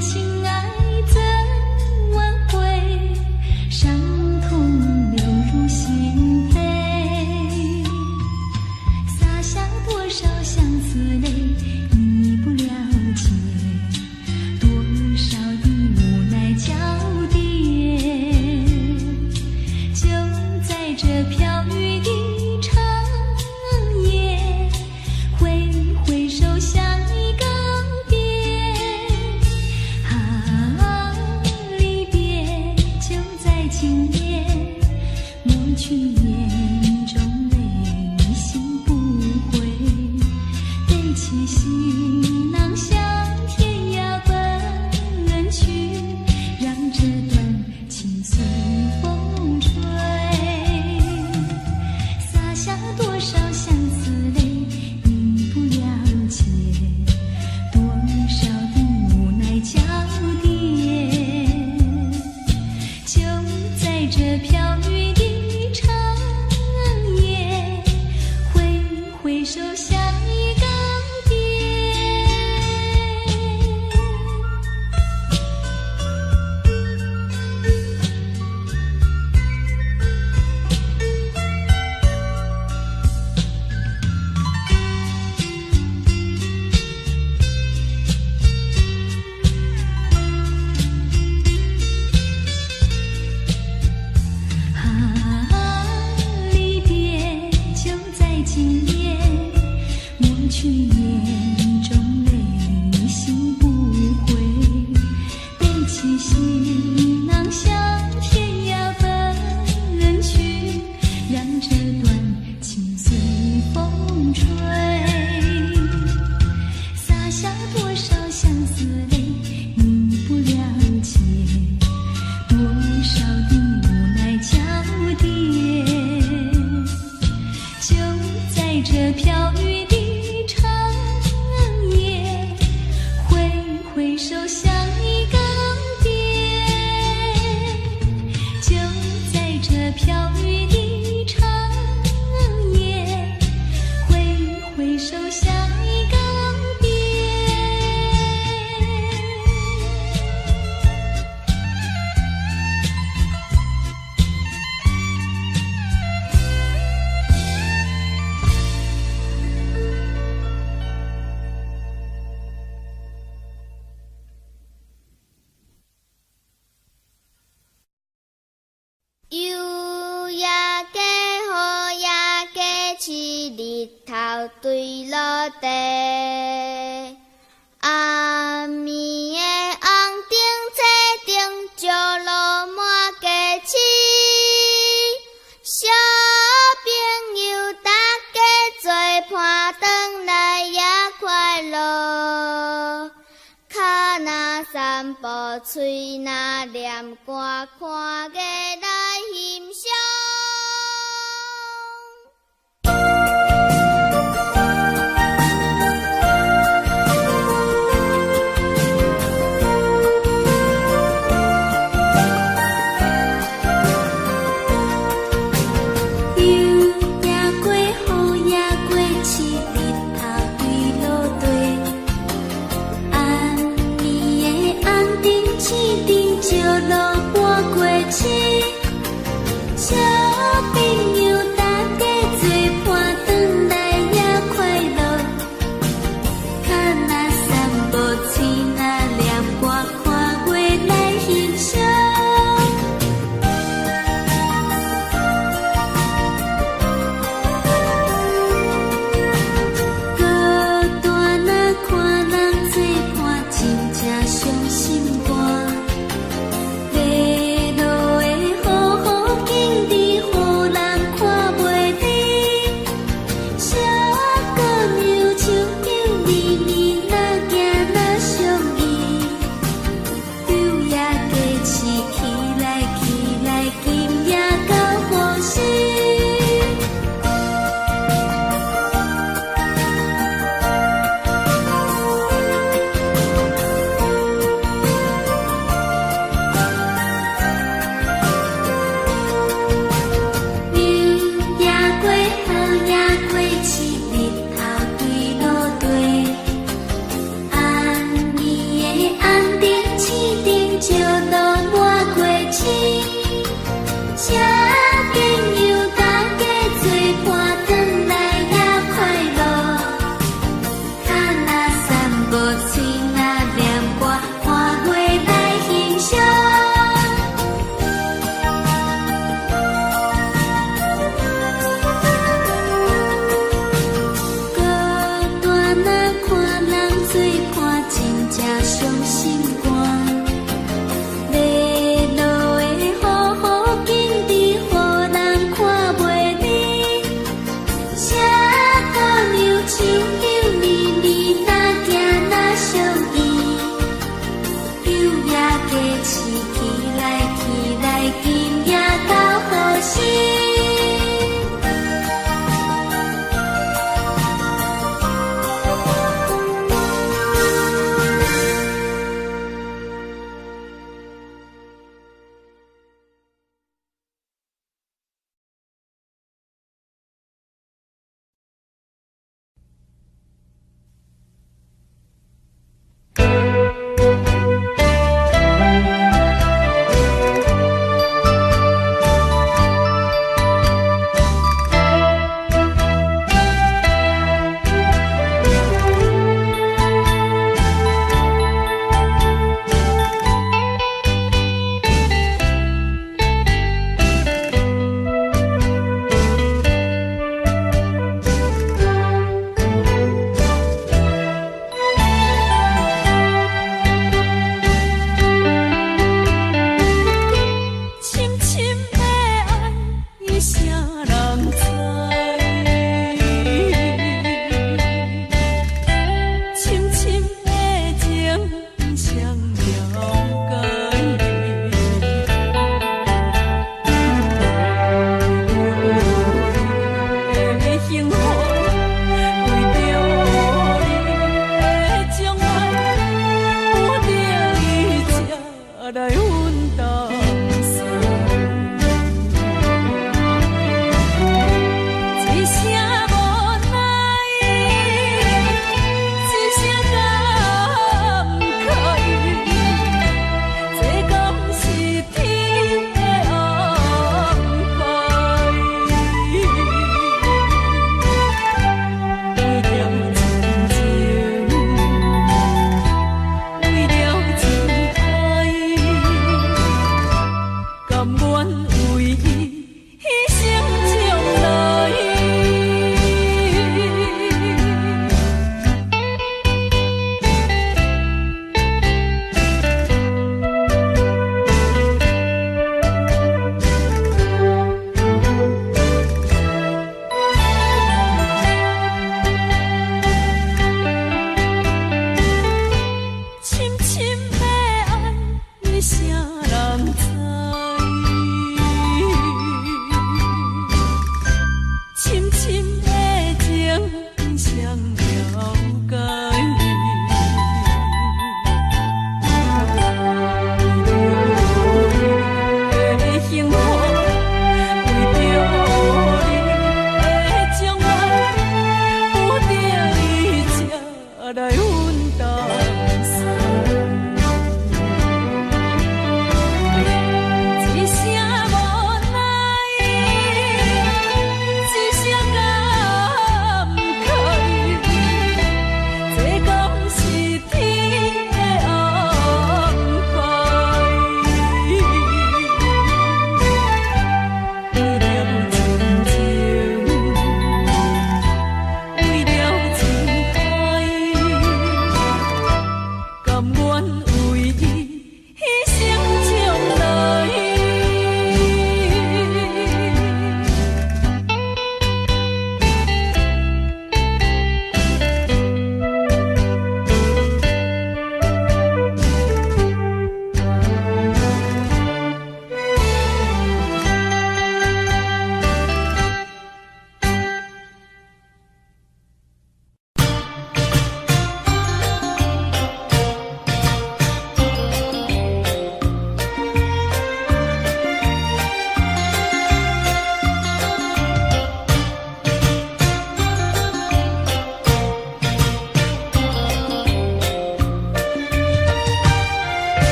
情愛怎挽回？傷痛流入心扉，灑下多少相思淚，你不了解，多少的無奈交疊。就在這飄雨的長夜，揮揮手向你告別。啊，離別就在今夜，抹去眼中淚，你心不悔，背起行囊向天涯奔去，讓這段情隨風吹。灑下多少相思淚，你不了解，多少的無奈交疊。就在這飄雨的長夜，揮揮手向你告別。啊，離別就在今夜，抹去眼中淚，你心不悔，背起行囊向天涯奔去，讓這段情隨風吹。灑下多少相思淚，你不了解，多少的無奈交疊。就在這飄雨的長夜，揮揮手向你告別。就在這飄雨的長夜，揮揮手向你告別。雨也加，雨也加，揤日頭對落地。暗暝的紅燈車燈照落滿街市，小朋友大家做伴轉來也快樂。跤若散步，喙若念歌，看月來欣賞。雨也過，雨也過，揤日頭對落地。暗暝的紅燈青燈照落半街市，小朋友大家做伴轉來也快樂。跤若散步，喙若念歌，看月來欣賞。孤單啊，看人做伴，真正傷心肝。咧落的雨雨緊滴，予人看袂離。小姑娘手牽绵綿，若行若相依。雨也加揤起來起來，今夜到何時？家起起來起來，今夜到何時？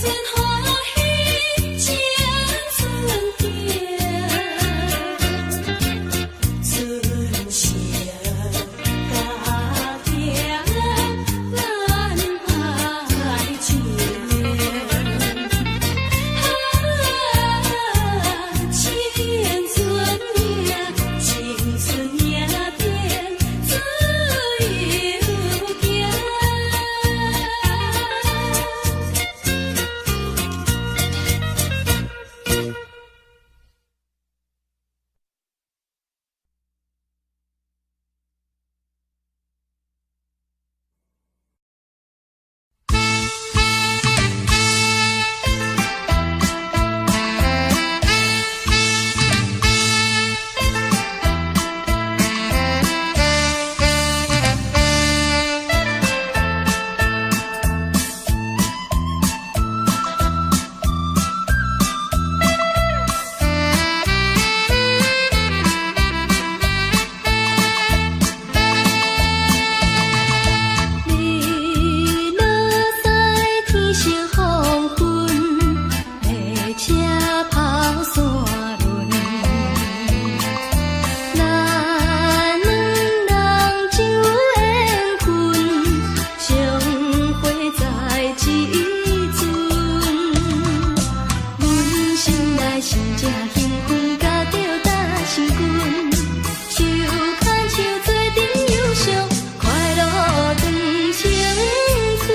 春歡喜，青春疼，春生家庭咱愛情。啊，青春命，青春命變自由行。你若知天色黃昏，馬車跑山崙，咱兩人真有緣分，相會在這陣。阮心內真正興奮，佮著單身君，手牽手做陣遊賞，快樂長青春。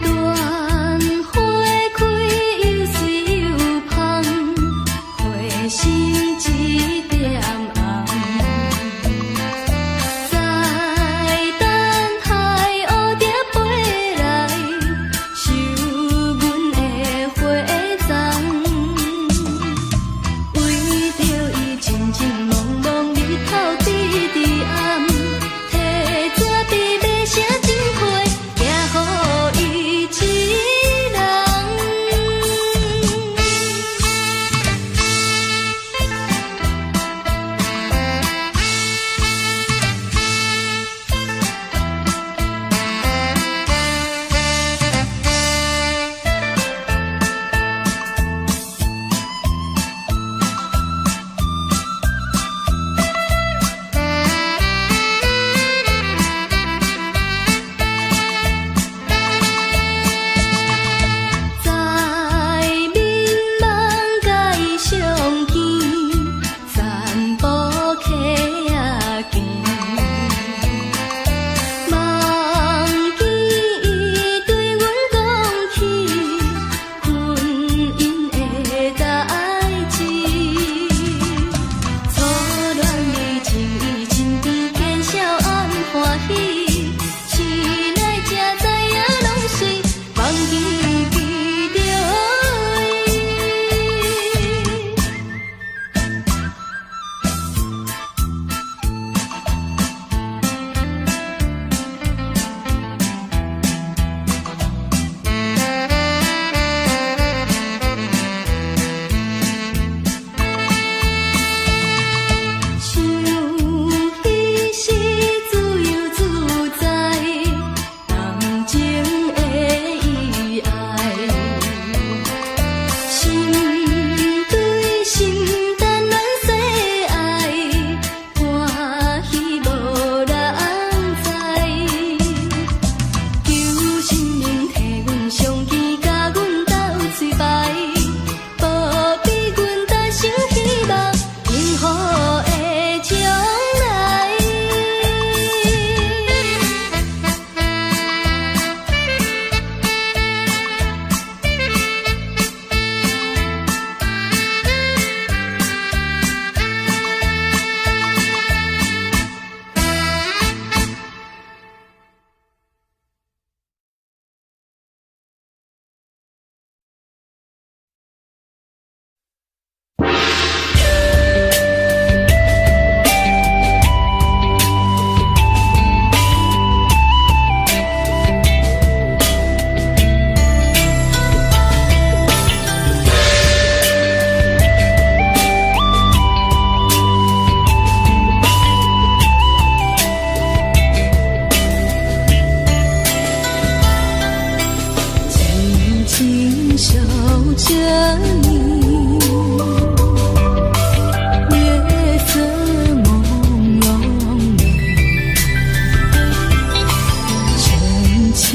戀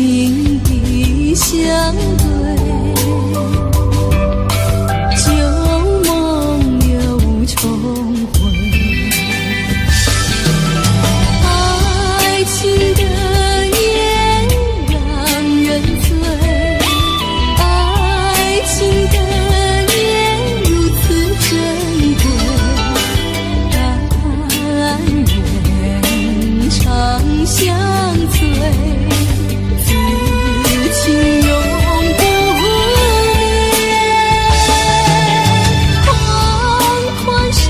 情意相對，舊夢又重回。愛情的夜讓人醉，愛情的夜如此珍貴，但願長相隨，此情永不滅。款款深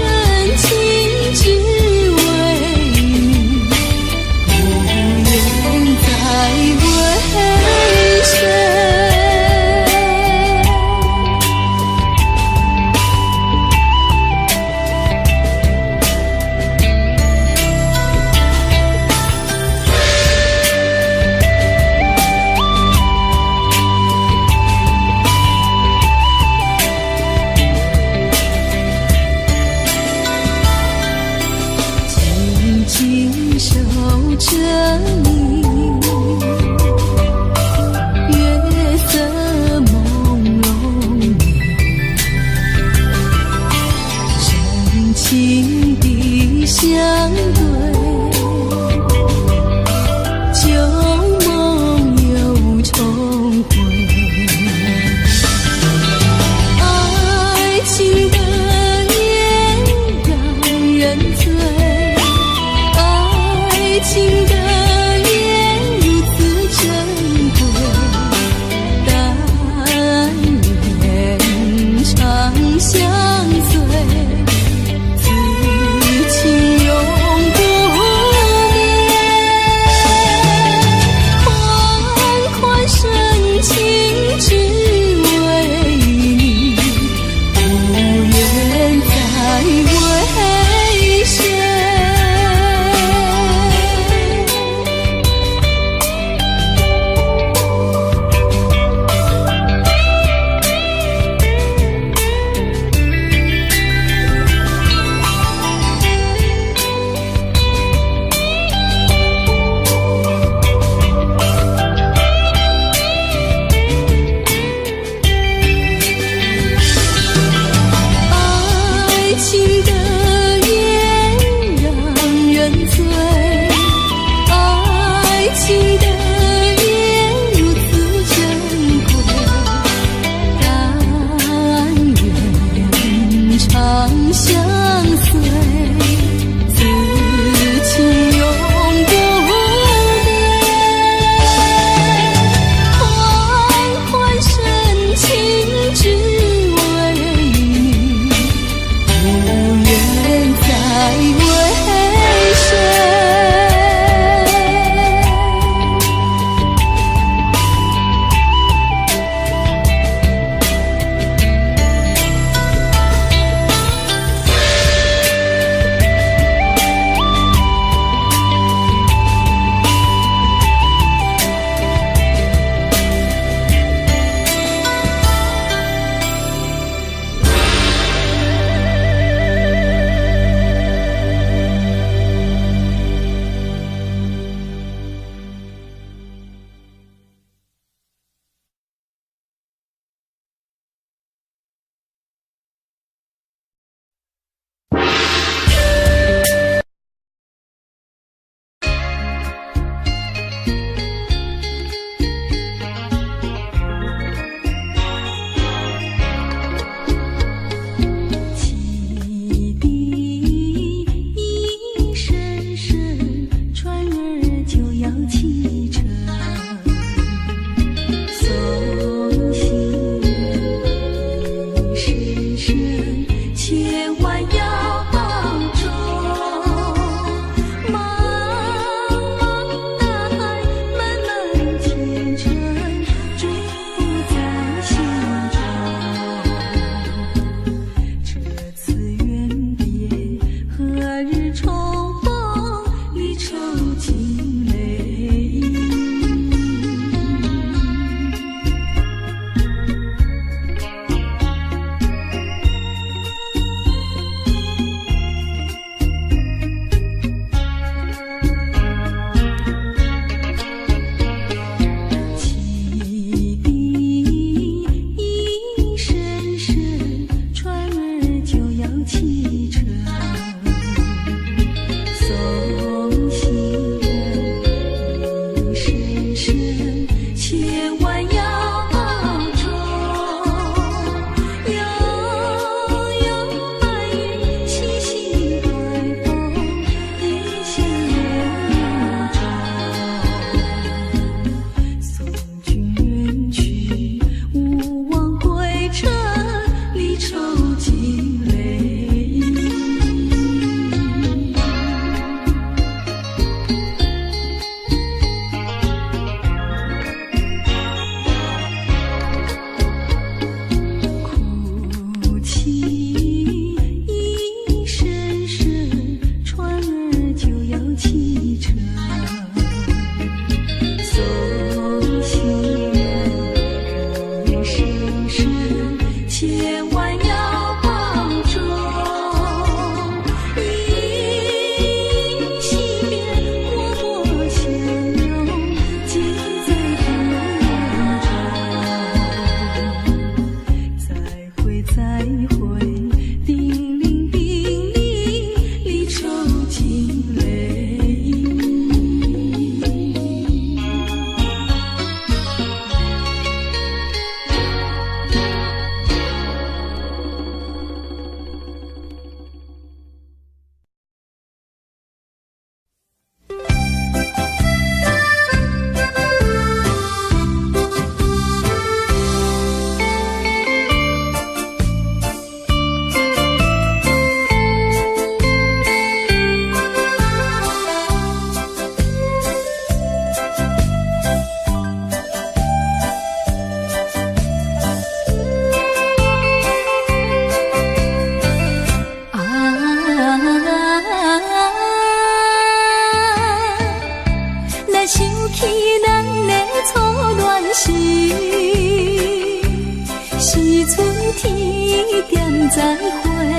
在花園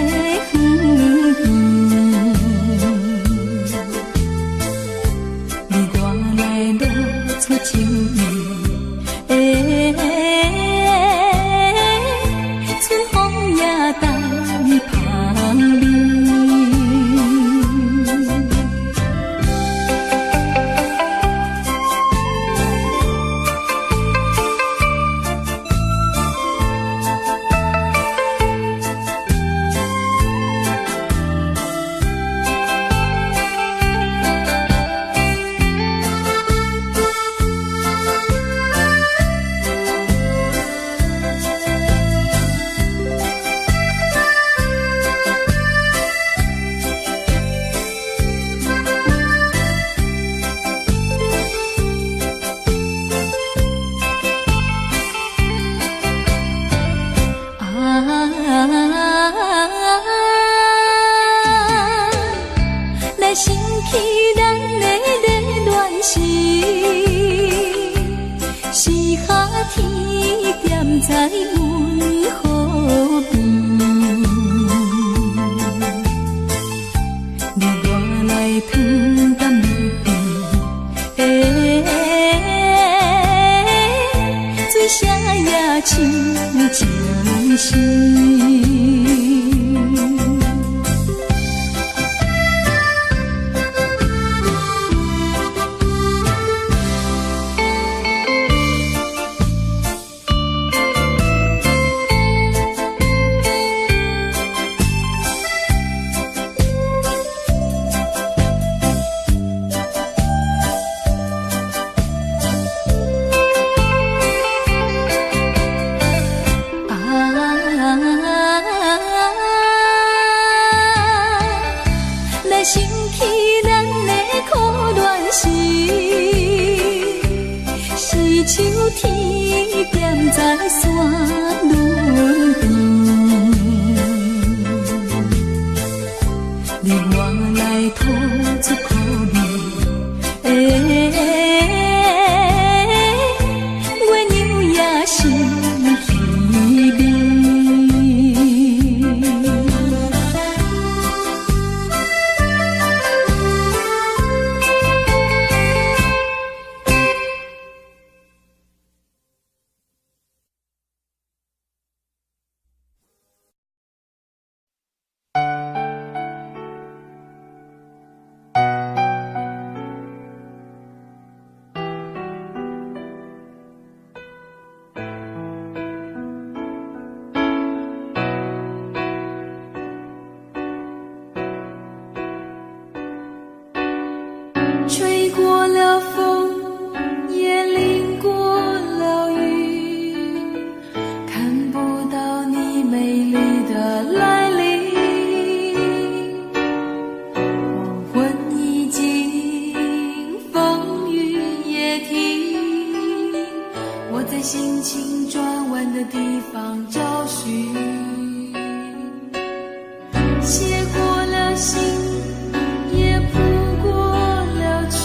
邊，你我來露出情意，春風也帶香味。來想起咱的熱戀時，是夏天踮在阮河邊，你我來糖甘蜜甜，水聲也親情深。來想起咱的苦戀時，是秋天踮在山崙邊，你我來吐出苦味，月娘也是稀微。吹過了風，也淋過了雨，看不到你美麗的來臨。黃昏已經，風雨也停，我在心情轉彎的地方找尋，寫過了信，也譜過了曲，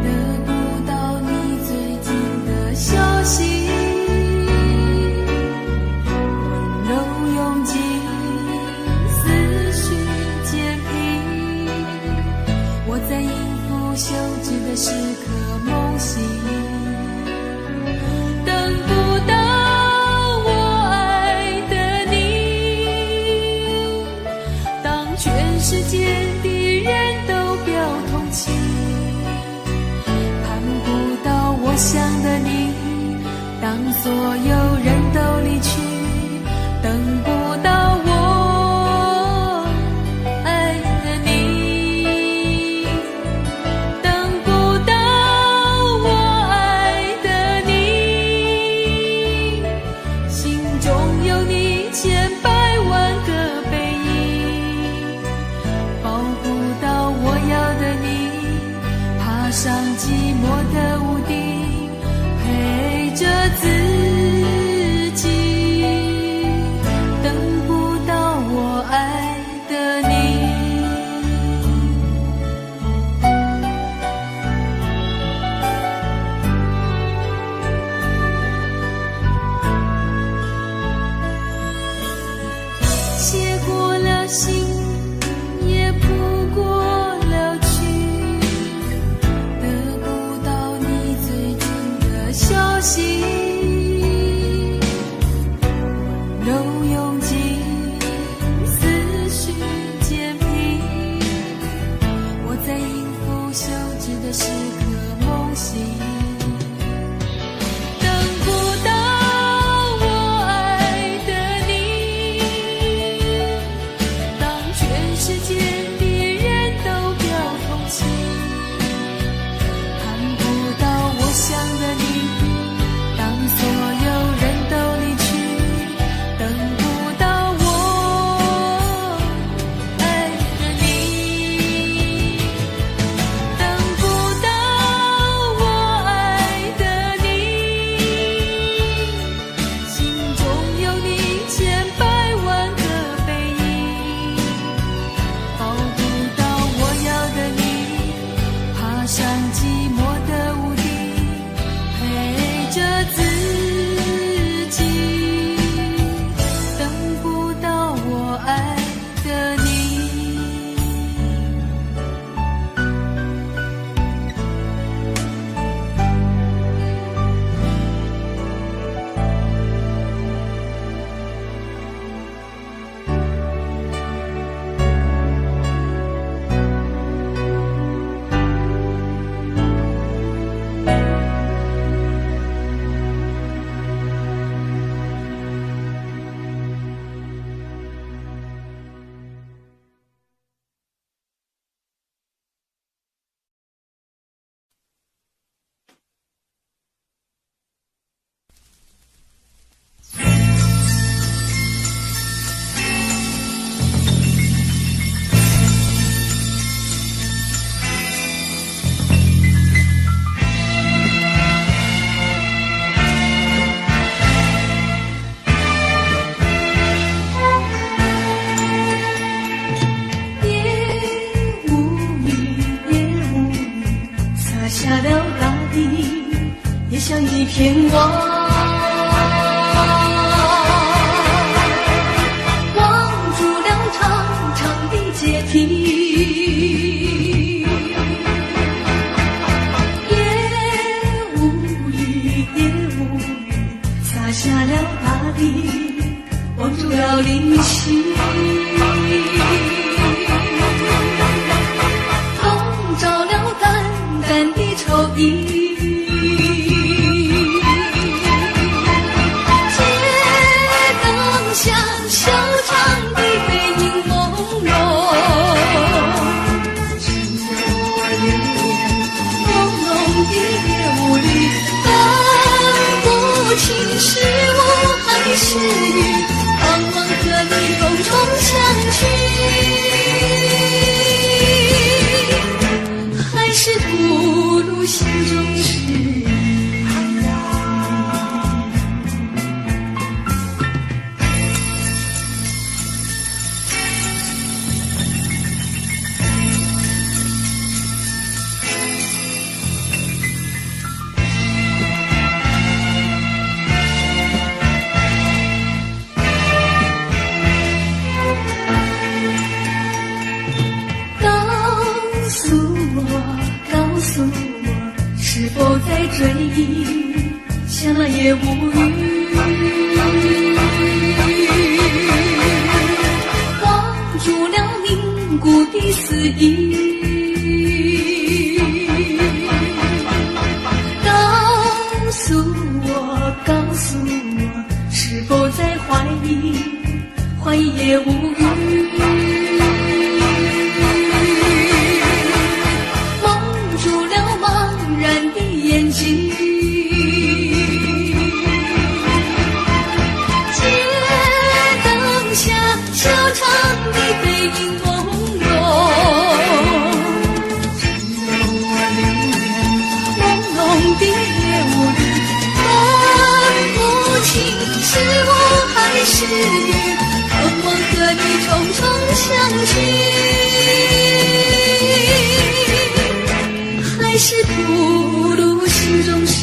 得不到你最近的消息。溫柔用盡，思緒漸平，我在音符休止的時刻夢醒，等不到我愛的你。當全世界的人都表同情，盼不到我想的你。當所有人都離去，等不到我愛的你，等不到我愛的你，心中有你千百萬個背影，抱不到我要的你，爬上寂寞的屋頂，陪着自己，等不到我愛的你。惜。等不到我愛的你，當全世界的人都表同情，盼不到我想的你，當所有人都離去，等不到我愛的你，等不到我愛的你，心中有你千百萬個背影，抱不到我要的你，爬上寂寞的屋頂，陪着自己，等不到我愛的你。夜無語，夜無語，灑下了大地，也像一片網，網住了長長的階梯。夜無語，夜無語，灑下了大地，網住了靈犀。籠罩了淡淡的愁意。街燈下，修長的背影朦朧，只有我留戀朦朧的夜霧裡，分不清是霧還是雨，盼望和你匆匆相聚，還是吐露心中事。告訴我，告訴我，是否在追憶，像那夜無語，網住了凝固的思意。告訴我，告訴我，是否在懷疑，懷疑夜無語，蒙住了茫然的眼睛。街燈下，修長的背影朦朧，只有我留戀朦朧的夜霧裡，分不清是霧還是雨，盼望和你匆匆相聚，還是吐露心中事。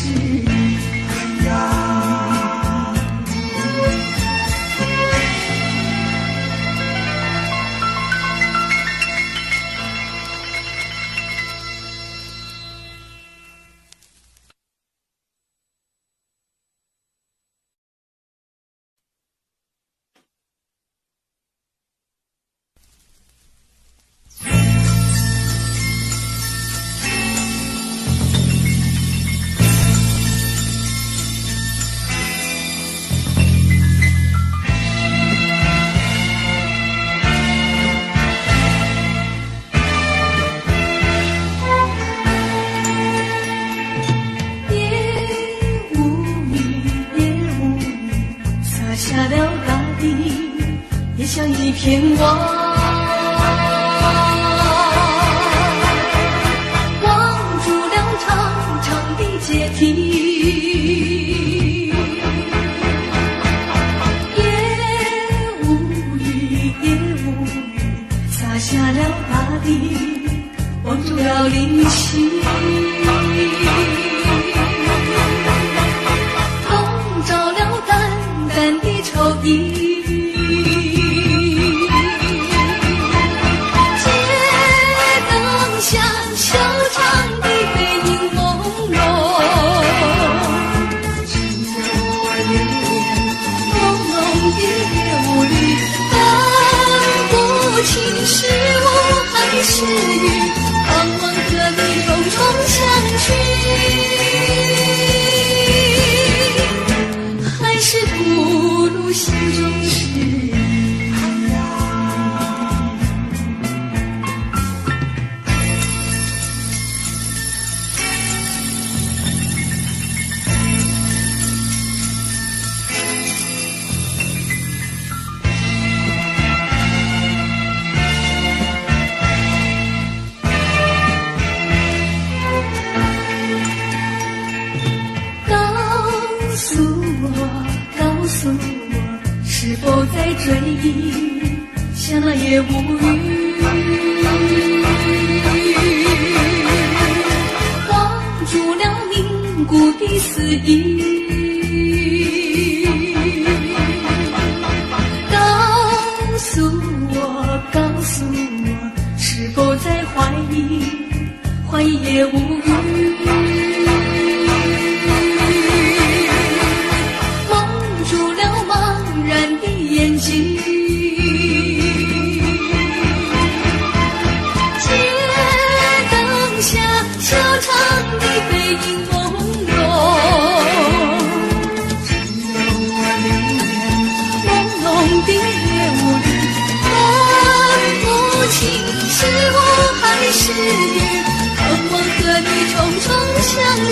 騙我。望住了長長的階梯，夜無雨，夜無雨，灑下了大地，望住了靈犀。籠罩了淡淡的愁意。街燈下，修長的背影朦朧，只有我留戀朦朧的夜霧裡，分不清是霧還是雨，盼望和你重重相聚，還是吐露心中事。告訴我，告訴我，是否在追憶，像那夜無雨，望住了凝固的思憶。告訴我，告訴我，是否在懷疑，懷疑夜無雨。蒙住了茫然的眼睛，街燈下，修長的背影朦朧，只有我留戀朦朧的夜霧裡，分不清是霧還是雨，盼望和你重重相聚，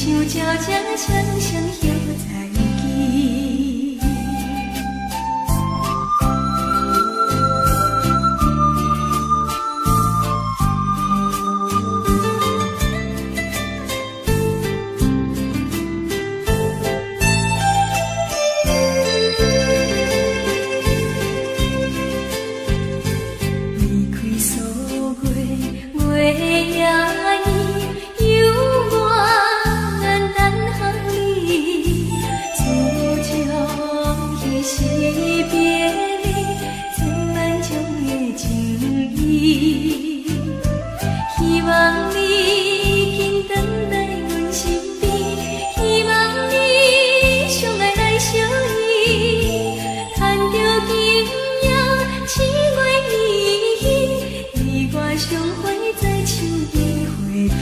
像鸟只雙雙葉在枝。離開歲月月也圓，猶原等候你。自從彼時別離，千萬種的情意。希望你緊轉來阮身邊，希望你相愛來相依，牽著今夜七月圓，你我相會在秋的花邊。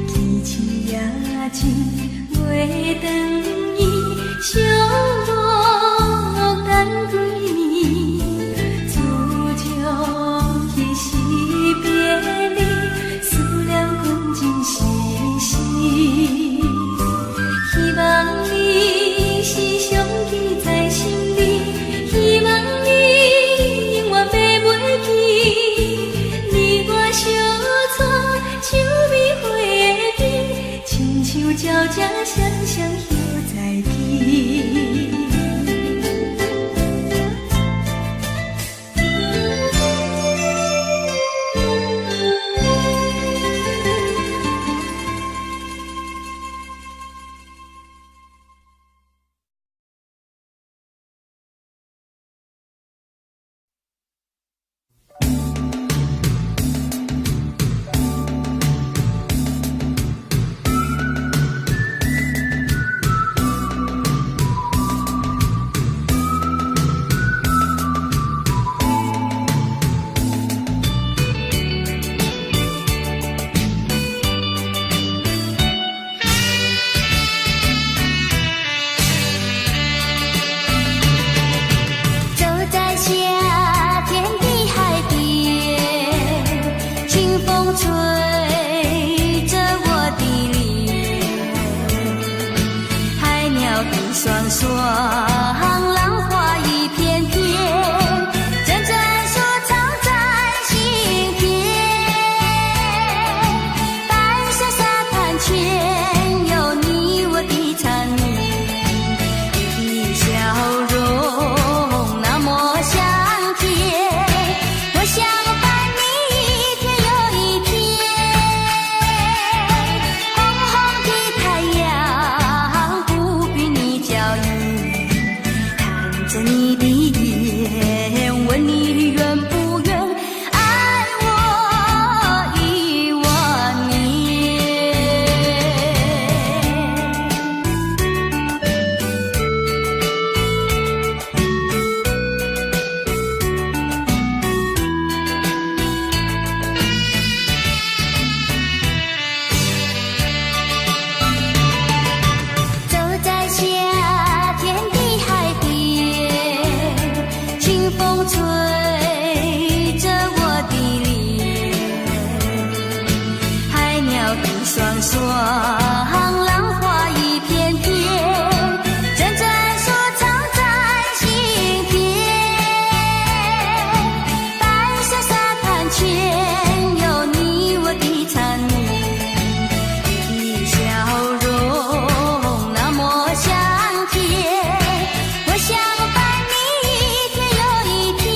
寄情夜情月長圓，寂寞等幾暝。自從彼時別離，思念滾進絲絲。希望你是常記在心裡，希望你永遠袂袂記。你我相娶秋美花邊，親像鳥只雙雙葉在枝。走在夏天的海邊，清風吹着我的臉，海鳥一雙雙，浪花一片片，陣陣說唱在心田。白色沙灘前有你我的纏綿，你的笑容那麼香甜，我想伴你一天又一天。紅紅的太陽不比你嬌豔，看着你的眼，問你願不願愛我一萬年。走在夏天的海邊，清風吹着我的臉，海鳥一雙雙，浪花一片片，陣陣說唱在心田。白色沙灘前有你我的纏綿，你的笑容那麼香甜，我想伴你一天又一天。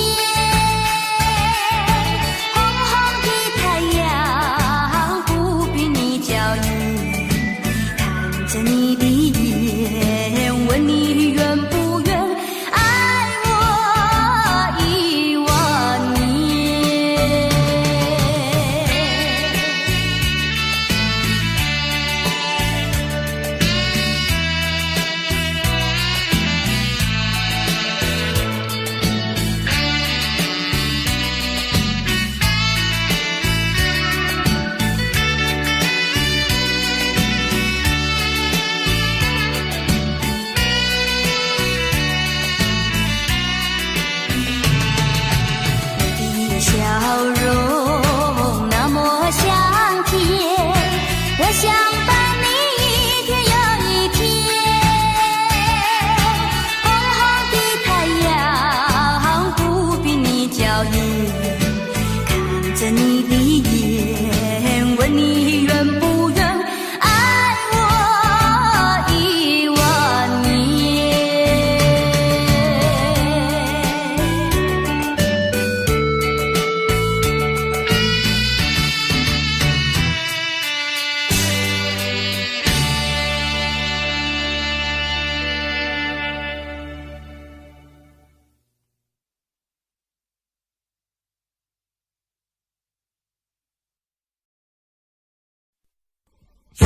脸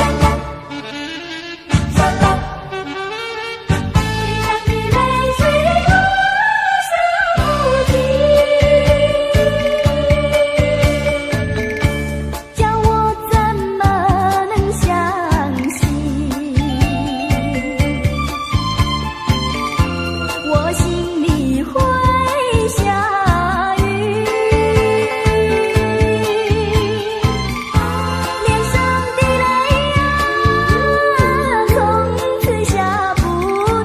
上的泪水落下不停，叫我怎麼能相信？我心裡會下雨，臉上的淚啊，從此下不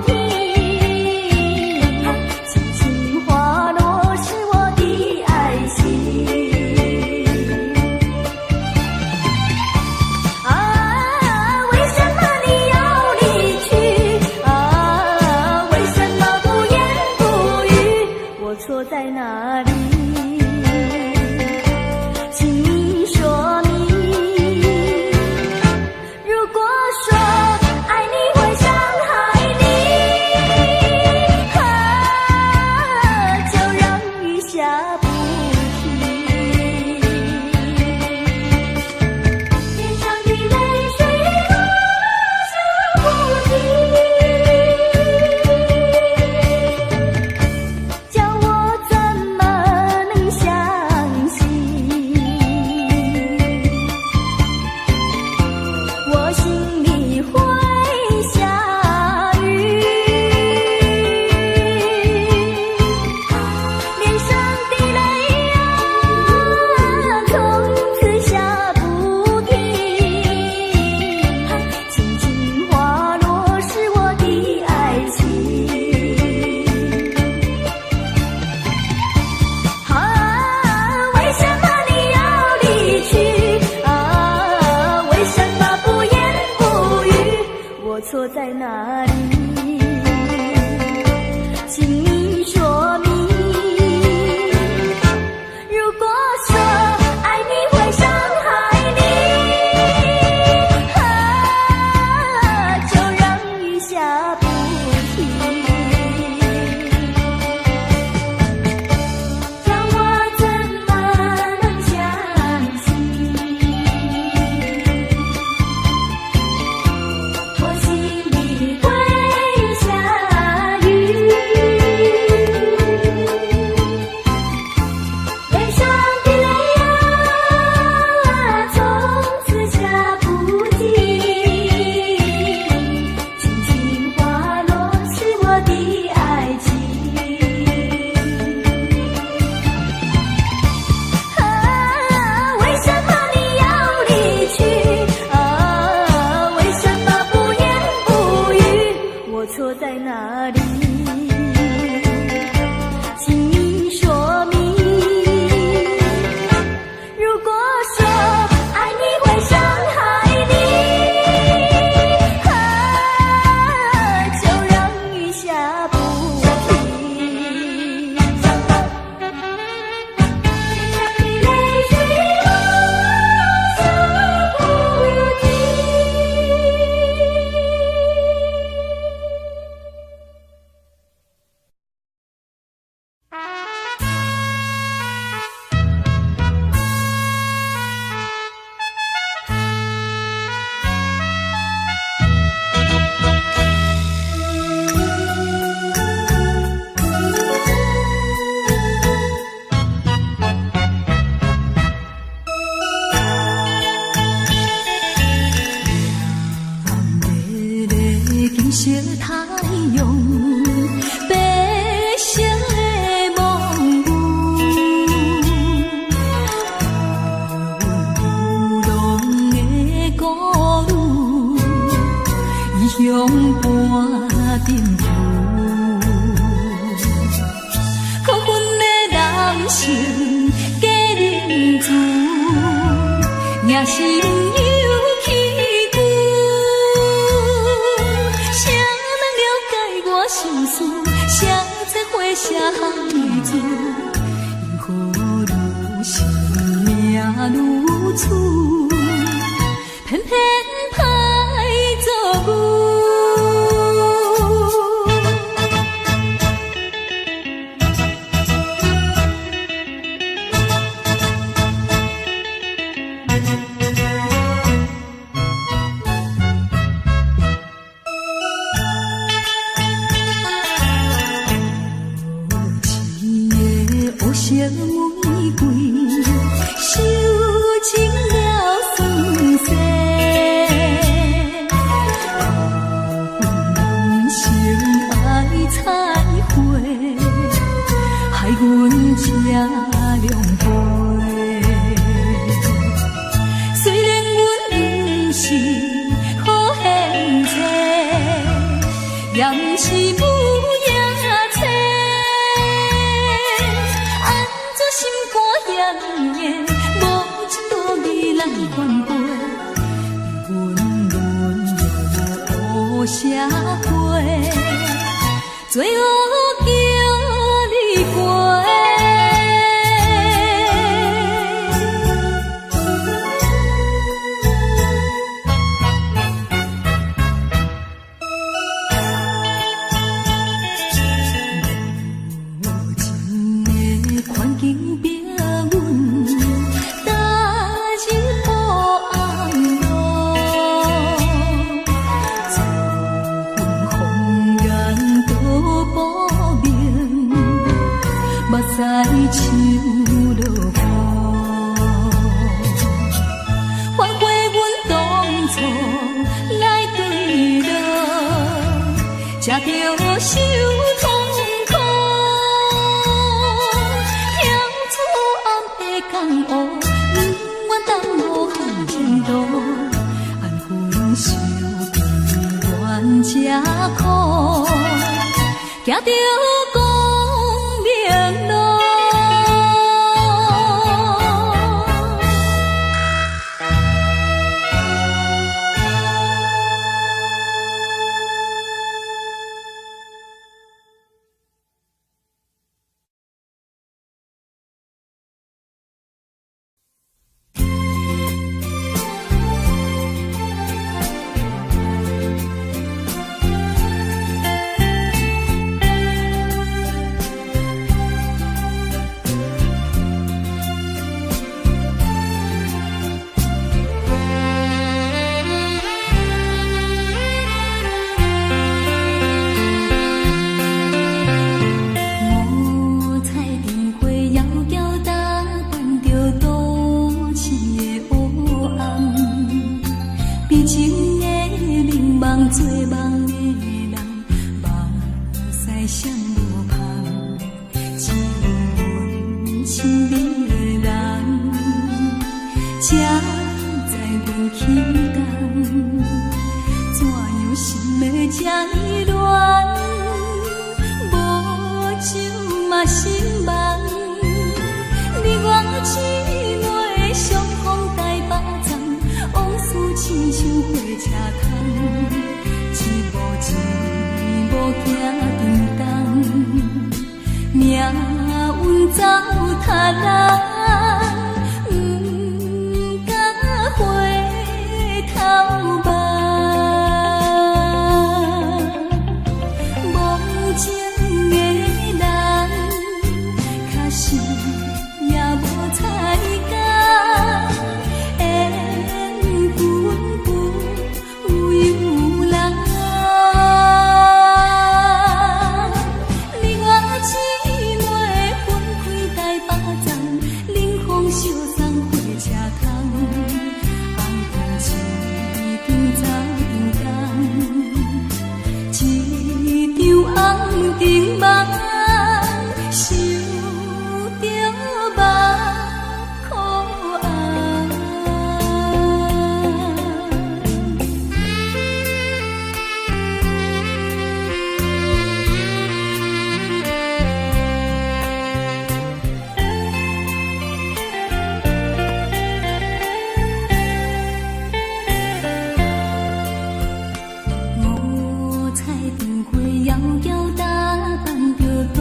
停，輕輕滑落是我的愛情。啊，為什麼你要離去？啊，為什麼不言不語？我錯在哪裡？請你說明。如果說愛你會傷害你，啊，就讓雨下不停。臉上的淚水落下不停，叫我怎麼能相信？我心裡會下雨，臉上的淚啊，從此下不停，輕輕滑落是我的愛情。啊，為什麼你要離去？啊，為什麼不言不語？我錯在哪裡？請你說明。如果說愛你會傷害你，啊，就讓雨下不停。叫我怎麼能相信？我心裡會下雨，臉上的淚啊，從此下不停，輕輕滑落是我的愛情。啊，為什麼你要離去？啊，為什麼不言不語？我錯在哪裡？請你說明。如果說愛你會傷害你，啊，就讓雨下不停。臉上的淚水落下不停。艷麗的金色太陽，白色的夢霧，阮流浪的孤女，異鄉伴陣浮。苦恨的人生假仁慈，赢心有起久。誰人了解我心事？誰知花谢行字？因何如生命如此，偏偏歹做牛。色玫瑰，受盡了酸澀。人生愛彩花，害阮這狼狽。雖然阮毋是好現世，也毋是母夜叉，按怎心肝遐硬，無一道味來反背，阮沦落烏社會，最後叫你過。無情的環境逼阮踏入黑暗路，自阮紅顏都薄命，目屎像落雨。反悔阮當初來墜落，才著受痛苦。欠厝暗的江湖，不願耽誤好前途，安分守己愿吃苦，行著光明路。五彩燈火遙遙打扮著都市的黑暗，悲情的美夢做夢的人，目屎閃無芳，只有阮親愛的人，才知阮起工，怎樣心會這呢亂？無酒嘛心茫，你我姊妹相逢台北站，往事親像火車窗，一步一步行叮當，命運走他人，不敢回頭望。無情的人，確實也無彩工，緣分不由人。你我姊妹分開台北站，冷風相送火車窗，紅燈一張走張工，一場紅燈夢，想著目苦紅。五彩燈火遙遙打扮著都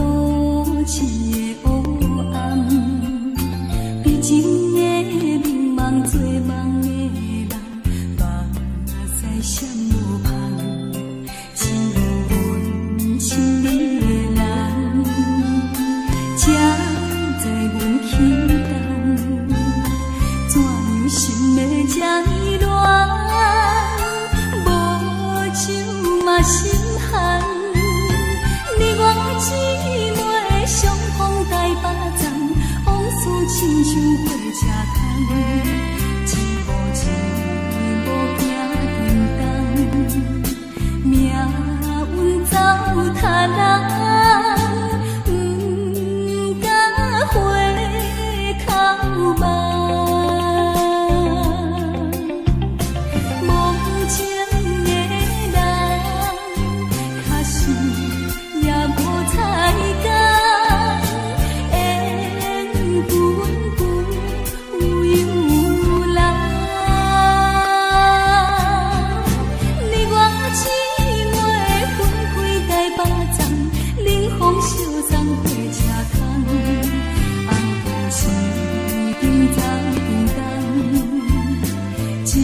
頭人，毋敢回頭望。無情的人，確實也無彩工，緣分不由人。你我姊妹分開台北站，冷風相送火車空，紅糖是場昨天冬，一場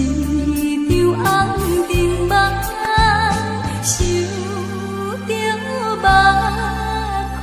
紅燈夢，想著目眶紅。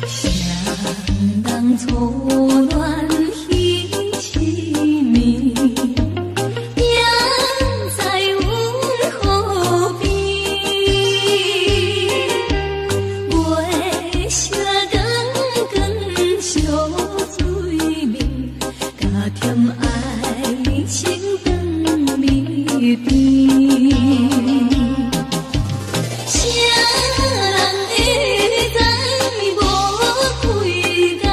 誰人初戀彼一暝，行在阮河邊，月色光光相對面，加添愛情長美甜。誰人會知無幾工，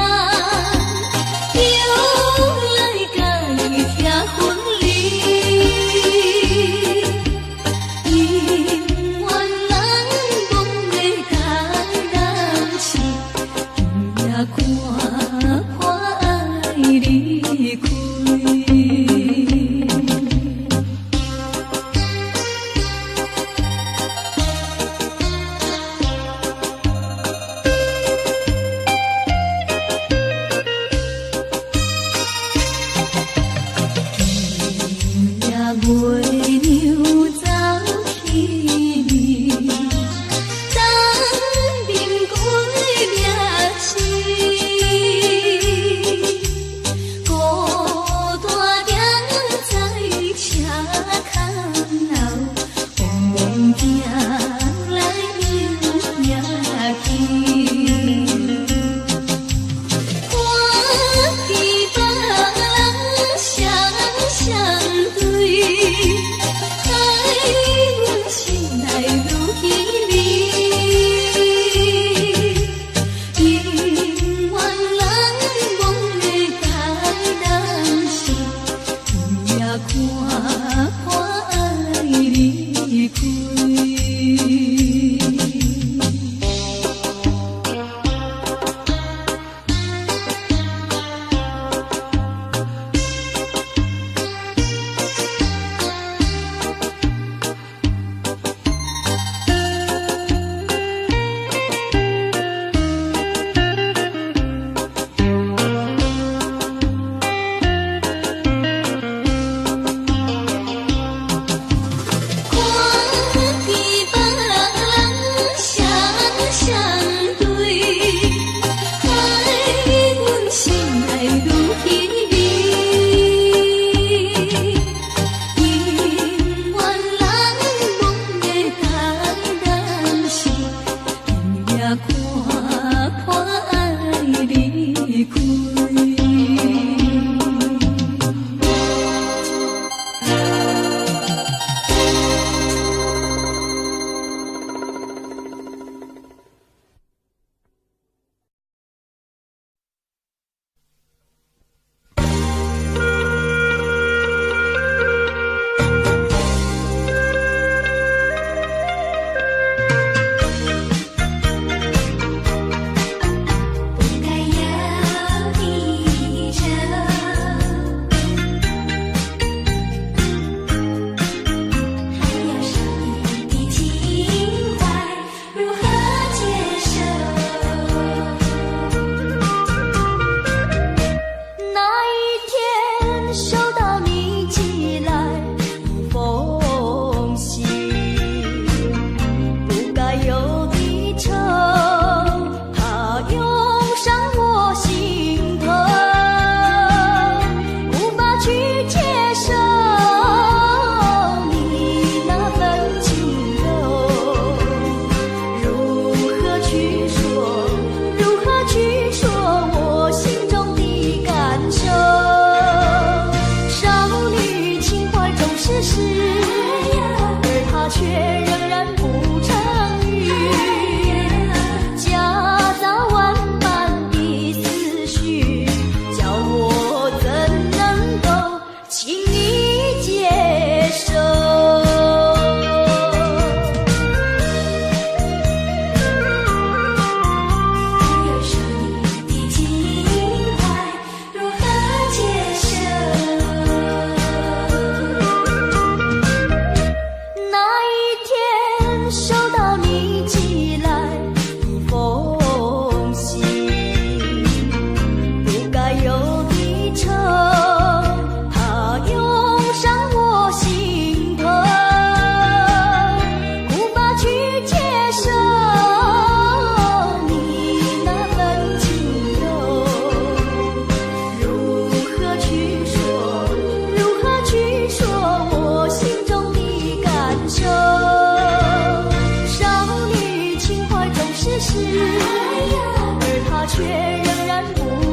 卻仍然不